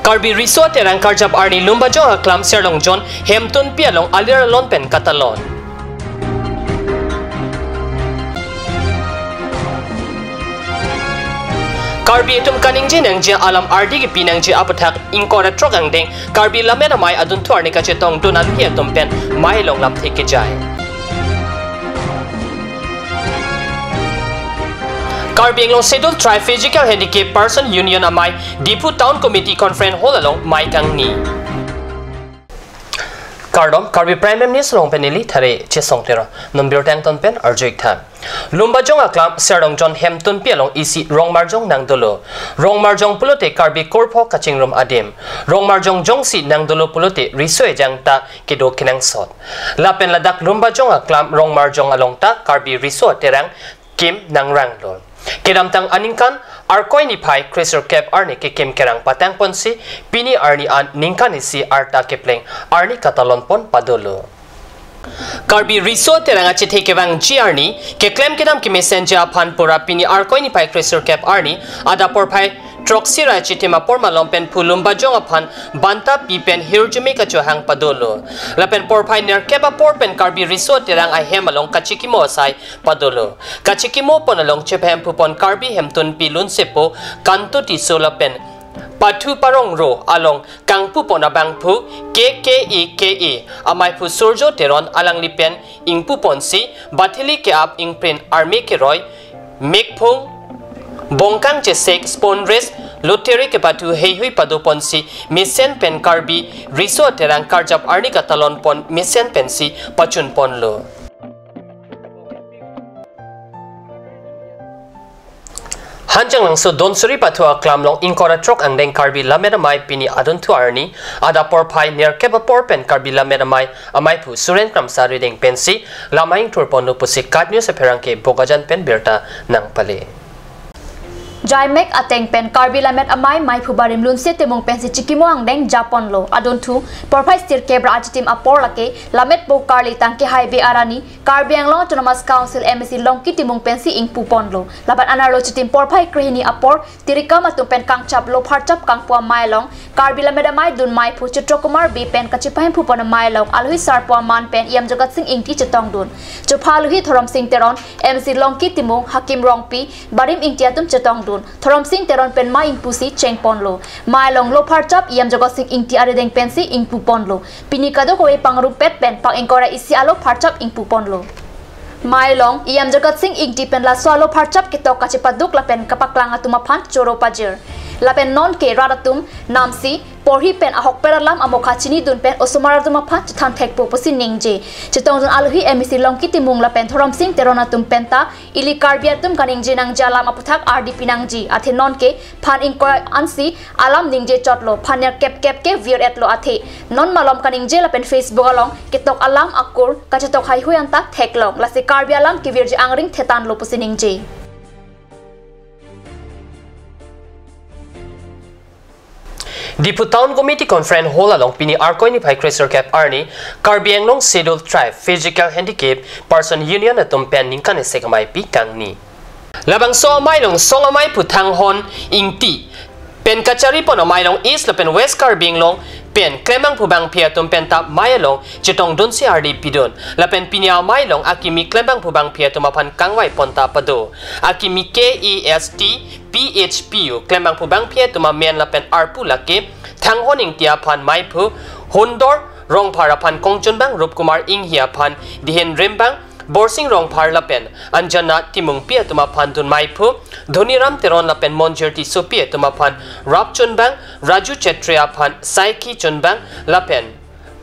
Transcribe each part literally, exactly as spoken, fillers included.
Karbi Riso Terang karjap arni Lumbajong aklam Serlongjon Hemtunpi along alir alon pen katalon. Karbi atum kaningje nangji alam ardi kipi nangji aputhak ingkoi ra throk angdeng Karbi Lammet Amei adunthu arni kachetongdun alohi atum pen mei along lamthe kejai. Karbi Anglong Scheduled Tribe Physical Handicap Person Union amei Diphu Town Committee Conference Hall along mei kangni. Kardom, Karbi Prime News along pen neli Thare Chesong Teron. Non birta angton pen arju-ik tha. Lumbajong aklam Serlongjon Hemtunpi along isi rong marjong nangdolo. Rong marjong pulote Karbi kurpho kachingrum adim. Rong marjong jongsi nangdolo pulote riso ejang ta kedo kenangsot. Lapen ladak Lumbajong aklam rong marjong along ta Karbi Riso Terang kim nangranglo. Kedamtang aningkan Arkoi niphai kresirkep arni kekim kerang patangponsi pini arni an ningkan isi arta kepleng arni katalonpon padolo. Karbi Riso Terang achethe kevangji arni keklem kedam kemesenji aphan pura pini Arkoi niphai kresirkep arni adap porphai throksi ra chitim apor malom pen phu Lumbajong aphan banta pi pen hirjume kachohang padolo. Lapen porphai nerkep apor pen Karbi Riso Terang ahem along kachikimo asai padolo. Kachikimopon along chepahemphupon Karbi Hemtunpi Lunsepo Kantu Tisso lapen Pathu Parongro along kangpupon abangphu K K E K A ameiphu Surjo Teron alangli pen ingpuponsi bathili ke-ap ingprin arme keroi, mekphung, bongkang chesek, spoon race, lottery kepathu heihui padoponsi mesen pen Karbi Riso Terang karjap arni katalonpon mesen pensi pachunponlo. Hanjanglangso Donsuri pathu aklam along ingkoi ra throk angdeng Karbi Lammet Amei pini adunthu arni adap porphai nerkep apor pen Karbi Lammet Amei ameiphu Suren Kramsa arideng pensi lamai ingthurponlo pusi KAT News apherangke Bokajan pen birta nangpale. Jaimek ateng pen Karbi Lammet Amei meiphu barim Lunse Timung pensi chikimo angdeng japonlo. Adunthu porphai sirkep ra achitim apor lake Lammetpo Karli Tangkehai Bey arni Karbi Anglong Autonomous Council MAC Longki Timung pensi ingpuponlo. Lapen anerlo chitim porphai krehini apor tirikam atum pen kangchap lopharchap kangpu amei along Karbi Lammet Amei dun meiphu Chitra Kumar Bey pen kachepahemphupon amei along alohi sarpo aman pen E M Jagat Sing Ingti chetongdun. Chopha alohi Dhorom Sing Teron, MAC Longki Timung, Hakim Rongpi, Barim Ingti atum chetongdun. Dhorom Sing Teron pen mei ingpusi chengponlo. Mei along lopharchap E M Jagat Sing Ingti arideng pensi ingpuponlo. Pini kadokave pangrumpet pen pang ingkoi ra isi alopharchap ingpuponlo. Mei along E M Jagat Sing Ingti pen laso alopharchap ketok kachepaduk lapen kapaklang atum aphan choro pajir. Lapen nonke rat atum namsi porhi pen ahokpet alam amokha chinidun pen osomar atum aphan chethan thekpo pusi ningje. Chetongdun alohi MAC Longki Timung lapen Dhorom Sing Teron atum penta ili Karbi atum kaningje nangji alam aputhak ardi pinangji. Athe nonke phan ingkoi ansi alam ningje chotlo, phan nerkep kep ke vir-etlo athe. Non malom kaningje lapen Facebook along ketok alam akur kachetok heihui anta theklong. Lasi Karbi alam kevirji angring thetanlo pusi ningje. Diphu Town Committee Conference Hall along pini Arkoi niphai kresirkep arni Karbi Anglong Scheduled Tribe Physical Handicap Person Union atum pen ningkan isi amei pi kangni. Labangso amei along song ameiphu Thanghon Ingti pen kacharipon amei along East lapen West Karbi Anglong pen klembangphu bangphi atum penta mei along chetongdunsi ardi pidun. Lapen pini amei along akimi klembangphu bangphi atum aphan kangvai ponta pado. Akimi K A S T P H P U klembangphu bangphi atum amen lapen arpu lake Thanghon Ingti aphan meiphu, Hundor Rongphar aphan kongchunbang, Rupkumar Inghi aphan dihin rimbang, Borsing Rongphar lapen Anjana Timungpi atum aphan dun meiphu, Dhoniram Teron lapen Monjir Tissopi atum aphan rapchunbang, Raju Chetri aphan saikhi chunbang lapen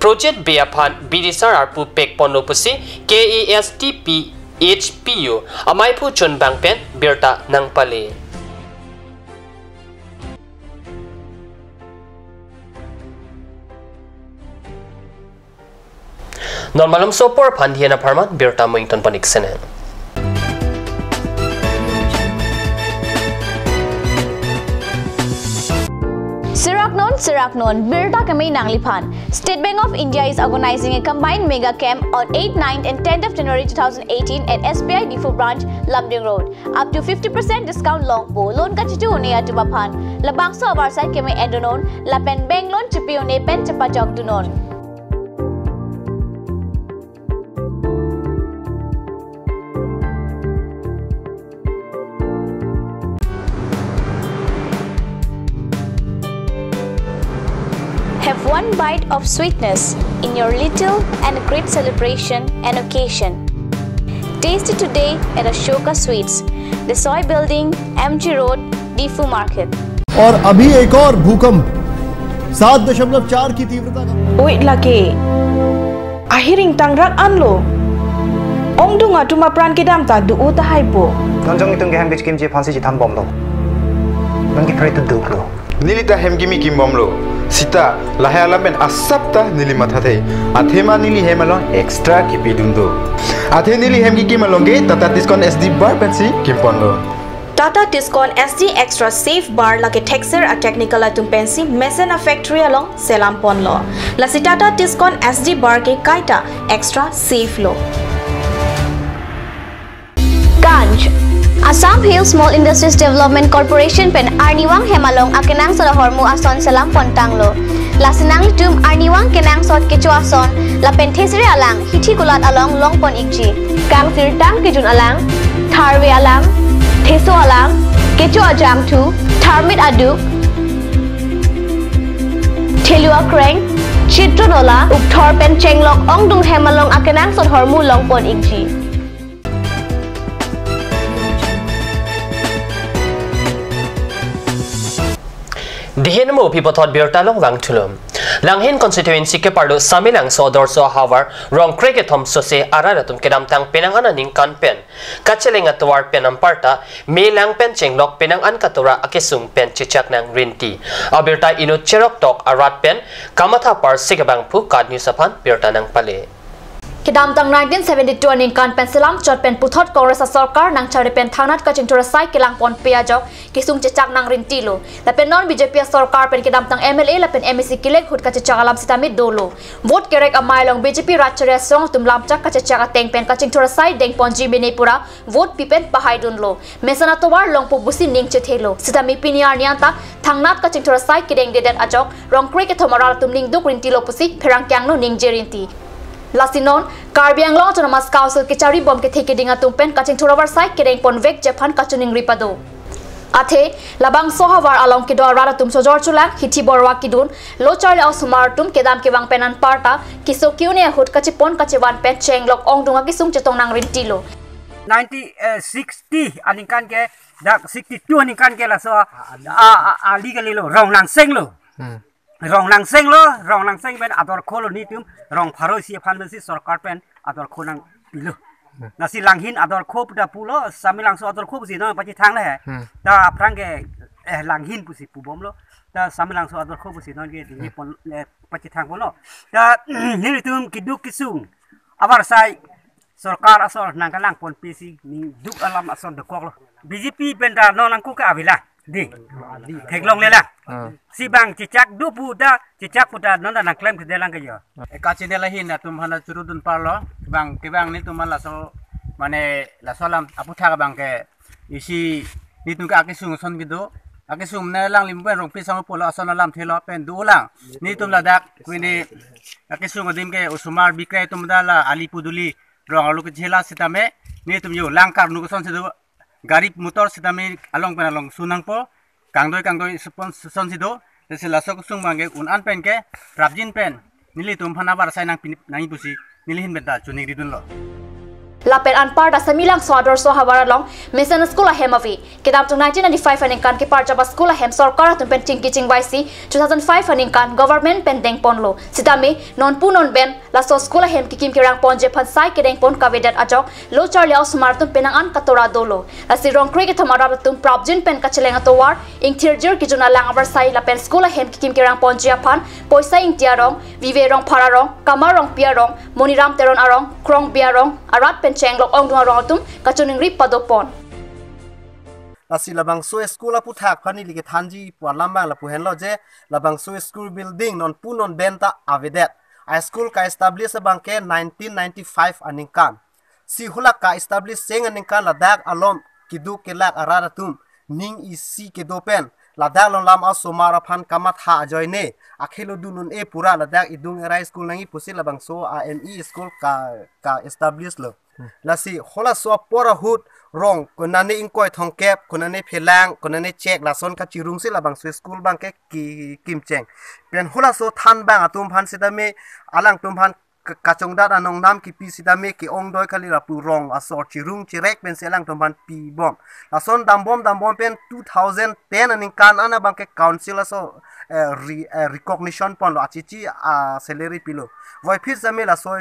Project Bey aphan bidisar arpu pekponlo pusi K A S T P H P U ameiphu chunbang pen birta nangpale. Non malomso apor aphan dihen apharman birta mo ingtonpon-ik sene. Sirak non Serak non birta keme nangliphan. State Bank of India is organizing a combined mega camp on eighth, ninth and tenth of January two thousand eighteen at S B I Diphu branch, Lumding Road. Up to fifty percent discount longpo. Loan kachitu un-e atum aphan labangso avarsai keme endonon lapen bank loan chipi un-e pen chepajok dunon. Have one bite of sweetness in your little and great celebration and occasion. Taste it today at Ashoka Sweets, Desoi Building, M G Road, Diphu Market. और अभी एक और भूकंप सात दशमलव चार की तीव्रता का Oi lake. Ahir ingtangrak anlo. Ongdung atum apran kedam ta do-o tahai po. Non jong itum ke hem kechikimji aphansi chithan bomlo. Non ke pray to do lo. Neli ta hem kimi kim bomlo. Sita lahai alam pen asap ta neli mathathe. Athema neli hem along extra kipidun do. Athe neli hem kikim along ke Tata Tiscon S D bar pensi kim ponlo. Tata Tiscon S D Extra Safe Bar lake thekser a-technical atum pensi mesen a-factory along selam ponlo. Lasi Tata Tiscon S D bar ke kaita extra safe lo. Kanj, Assam Hill Small Industries Development Corporation pen arnivang hem along akenangsot ahormu ason selam pontanglo. Lasi nanglitum arnivang kenangsot kecho ason lapen thesere alang hithi kulat along long pon ikji. Kangsirtang kejun alang, tharve alang, theso alang, kecho ajangthu, tharmit aduk, thelu akreng, chitron ola, ukthor pen chenglok ongdung hem along akenangsot ahormu long pon ikji. Dihin mo pipothot birta along vangthulo. Langhin constituency keparlo Samelangso adorsho ahavar Rongkre kethom sose arat atum kedamtang penang an aningkan pen kacheleng atovar pen anparta melang pen chenglok penang an katora akesung pen chechak nangrinti. Abirta inut cheroktok arat pen kamatha parsi kebang phu KAT News aphan birta nangpale. Kedamtang nineteen seventy-two aningkan pen selam chot pen puthot Congress asorkar nangchari pen thangnat kachingthur asai kelang ponpe ajok kesung chechak nangrintilo. Lapen non B J P asorkar pen kedamtang M L A lapen M A C kelek ahut kachechak alam sitame dolo. Vote kerek amei along B J P rat chari asong atum lamchak kachechak ateng pen kachingthur asai dengponji mene pura vote pi pen pahaidunlo. Mesen atovar longpo pusi ning chethelo. Sitame pini arni anta thangnat kachingthur asai kedengdedet ajok Rongkre kethom arat atum ningduk rintilo pusi pherangke angno ningje rinti. Lasi non Karbi Anglong Autonomous Council kechari bom kethe keding atum pen kachingthur avarsai kedeng ponvekji aphan kachiningri pado. Athe labangso ahavar along kedo arat atum sojor chulang hithi borwa kidun lo charli osomar atum kedam kevang pen anparta keso ke-un-e ahut kachepon kachevan pen chenglok ongdung akesung chetong nangrintilo. Nineteen sixty aningkan ke, dak sixty-two aningkan ke laso a, a, a, ali kalilo, rong nangsenglo. Hmm. Rong nangsenglo, rong nangseng pen adorkholo nelitum, rong pharo isi aphan pensi sorkar pen adorkho nangpilo. Hmm. Lasi Langhin adorkho pu ta pulo, Samelangso adorkho pusi non pachethang le. Hmm. Ta aphrang ke, eh, Langhin pusi pubomlo. Ta Samelangso adorkho pusi non ke, hmm, neli pon, eh, pachethang ponlo. Ta nelitum keduk kesung avarsai sorkar asor nangkelang ponpe si ningduk alam ason dokoklo. B J P pen ta non nangkok ke avelang. Di. Theklonglelang. Ah. Si bang chechak do pu ta, chechak pu ta non ta nangklem kedelang ke jo. Eka channel ahin atum aphan churudun parlo. Bang kevang nelitum aphan laso mane laso alam aputhak abang ke isi nelitum ke akesung ason kedo. Akesung ne lang lim pen Rongpi sang pulo ason alam thelo pen dolang. Nelitum ladak pini akesung adim ke osomar bikrai atum ta la ali puduli rong arlo kechela sitame nelitum jo lang karnu ason si do, gari motor sitame along pen along su nangpo, kangdoi kangdoi sepon seson si do, lasi laso kesung abang ke un-an pen ke prapjin pen nelitum aphan avarsai nangpi nangji pusi neli ahin pen ta chiningridunlo. Lapen anparta Samelangso adorsho ahavar along mesen school ahem ave. Kedamtang nineteen ninety-five aningkan keparjap a-school ahem sorkar atum pen chingki chingvaisi two thousand five aningkan government pen dengponlo. Sitame nonpu non pen laso school ahem kekim kerang ponji aphan sai kedengpon kavedet ajok lo charli osomar atum penang an katora dolo. Lasi Rongkre kethom arat atum prapjin pen kacheleng atovar, ingthirjir kejun alang avarsai lapen school ahem kekim kerang ponji aphan Poisa Ingti arong, Vive Rongphar arong, Kamar Rongpi arong, Moniram Teron arong, Krongbi arong, arat pen chenglok ongdung arong atum kachiningri padopon. Lasi labangso school aputhak aphan neli kethanji pu alam abang lapu henlo je, labangso school building nonpu non pen ta avedet. A school ka-establish abang ke nineteen ninety-five aningkan. Si hala ka-establish cheng aningkan ladak along keduk kelak arat atum ning isi kedo pen, ladak along lam asomar aphan kamatha ajoine akhelo dun un-e pura ladak idung erai school nangji pusi labangso a-M E school ka, ka-establish lo. Lasi halaso apor ahut rong konane ingkoi thomkep, konane phelang, konane chek, lason kachirungsi labangso school abang ke ki, kimcheng. Pen halaso than abang atum aphan sitame, alangtum aphan ke, kachongdat anong nam kipi sitame ke-ongdoi kali lapu rong asor chirung chirek pensi alangtum aphan pibom. Lason dambom dambom pen two thousand ten aningkan an abang ke council aso, eh, re, eh, recognition ponlo, achichi a-salary pilo. Voiphit sitame laso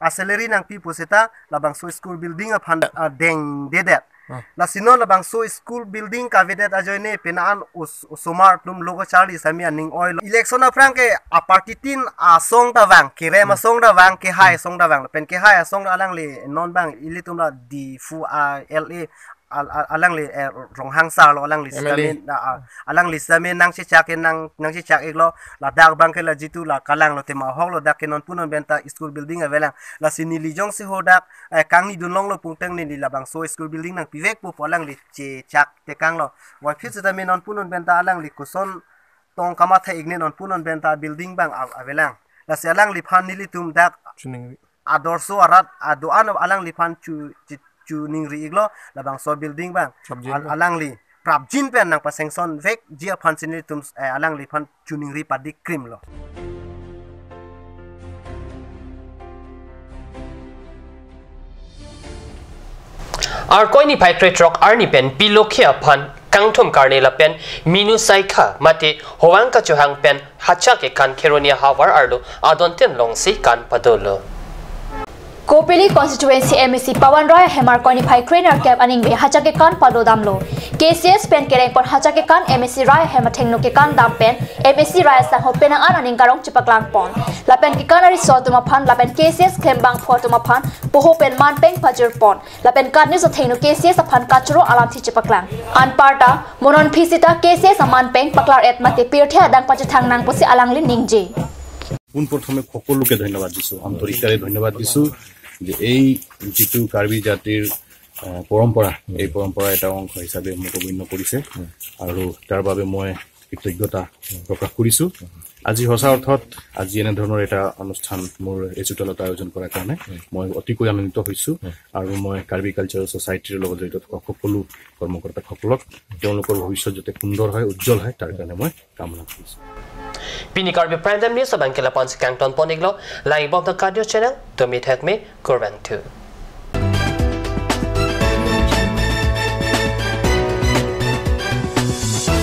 a-salary nangpi pusita labangso school building aphan, ah, dengdedet. Ah. Lasi non labangso school building kavedet ajoine penang an os-, osomar atum lo kacharli sitame aning oilo. Election aphrang ke a-party tin asong ta vang, kerem asong ta vang, kehai asong ta vang. Pen kehai asong ta alangli non abang ilitum la Diphu a-L A al-, al-, alangli, eh, Ronghang sar lo, alangli M L A. Sitame, ah, ah, alangli sitame nangchechak-ik nang, nangchechak-iklo, ladak abang ke la jitu la kalang lo tema ahok lo, dak ke nonpu non pen ta school building avelang. Lasi neli jongsi hadak, eh, kangni dunlong lo pungtang neli labangso school building nangpivek pu pu alangli chechak tekanglo. Voiphit sitame nonpu non pen ta alangli koson tong kamatha-ikne nonpu non pen ta building abang av-, avelang. Lasi alangliphan nelitum dak Chuning. Adorso arat ado-an alangliphan chu, chu, chuningri-iklo, labangso building abang. Prapjin al-, abang. Alangli prapjin pen nangpa-sanction vekji aphansi nelitum, eh, alangliphan chuningri padik krimlo. Arkoi niphai krethrok arni pen Pilokhi aphan kangthum karne lapen Minu Saikha mate Hovang Kachohang pen Hacha Kekan Kheroni ahavar arlo adontin longsi kan padolo. Kopili constituency M A C Pawan Rai ahem Arkoi niphai krenerkep aningve Hacha Kekan padodamlo. K C S pen kerengpon Hacha Kekan M A C Rai ahem athengno kekan dam pen M A C Rai asangho penang an aning karong chepaklangpon. Lapen kekan ariso atum aphan lapen K C S klembangphu atum aphan poho pen manpeng pajirpon. Lapen kan news athengno K C S aphan kachoro alamthe chepaklang. Anparta, mo non aphi sita K C S amanpeng paklar-et mate pirthe adang pachethang nang pusi alangli ningje. পোনপ্ৰথমে সকলোকে ধন্যবাদ দিছোঁ, আন্তৰিকাৰে ধন্যবাদ দিছোঁ যে এই যিটো কাৰ্বি জাতিৰ, আহ, পৰম্পৰা, এই পৰম্পৰাৰ এটা অংশ হিচাপে মোক গণ্য কৰিছে আৰু তাৰ বাবে মই কৃতজ্ঞতা প্ৰকাশ কৰিছোঁ। আজি সঁচা অৰ্থত আজি এনেধৰণৰ এটা অনুষ্ঠান মোৰ এই চোতালত আয়োজন কৰাৰ কাৰণে মই অতিকৈ আনন্দিত হৈছোঁ আৰু মই কাৰ্বি কালচাৰেল ছ'চাইটিৰ লগত জড়িত থকা সকলো কৰ্মকৰ্তাসকলক তেওঁলোকৰ ভৱিষ্যত যাতে সুন্দৰ হয়, উজ্জ্বল হয়, তাৰ কাৰণে মই কামনা কৰিছোঁ। Pini Karbi Prime Time News abang ke la-ansi kangtonpon-iklo, langbom ta Karbi Channel, tumi thakme, kurvangthu.